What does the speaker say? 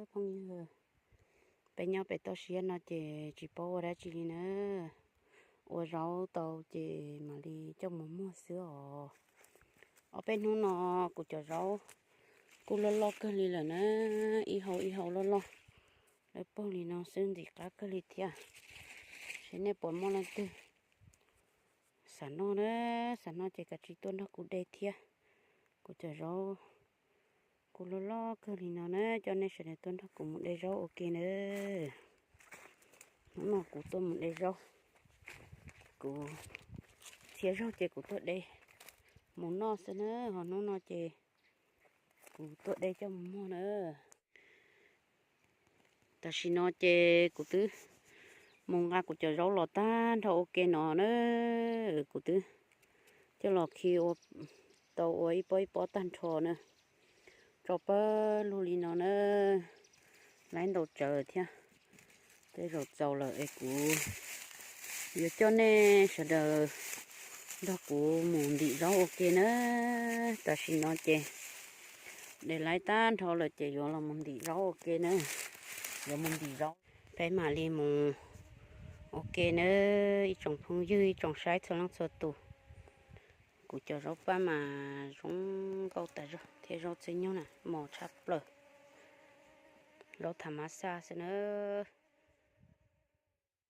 Phooj ywg, peb nyob pem toj siab no ces tsis paub ua dab tsi li na. Ua zaub tau ces mam li coj mus muag xwb os. Ob peb hnub no kuv cov zaub kuj loj loj kawg li lawm na, ib hau ib hau loj loj, lawv paug li no xwb ntxim qab kawg li thiab. Seb nej puas muaj leej twg xav noj na, xav noj ces kav tsij tuaj nrog kuv de thiab. Kuv cov zaub kuj loj loj kawg li no na, coj nej sawv daws tuaj nrog kuv mus de zaub ua ke na. Hnub no kuv tuaj mus de zaub, kuv txhia zaug ces kuv tuaj de mus noj xwb na, ho hnub no ces kuv tuaj de coj mus muag na. Tam sim no ces kuv twb mus nqa kuv cov zaub los tag nrho ua ke no na, kuv twb coj los khi ua, tau ua ib pob ib pob tag nrho na, tso pawg lug li no na, laib ntau tsawv thiab. Tej zaum txaus lawm es kuv yuav coj nej sawv daws nrog kuv mus ntim zaub ua ke na. Tam sim no ces de laib tag nrho lawm ces yuav los mus ntim zaub ua ke na, yuav mus ntim zaub. Peb mam li mus ua ke na, ib tsoom phooj ywg ib tsoom saib txhua leej txhua tus. Kuv cov zaub paj mas zoo nkauj tas zog thiab zaub txhiab nyuj na mos tshaj plaws. Zaub thav mab xaj xwb na.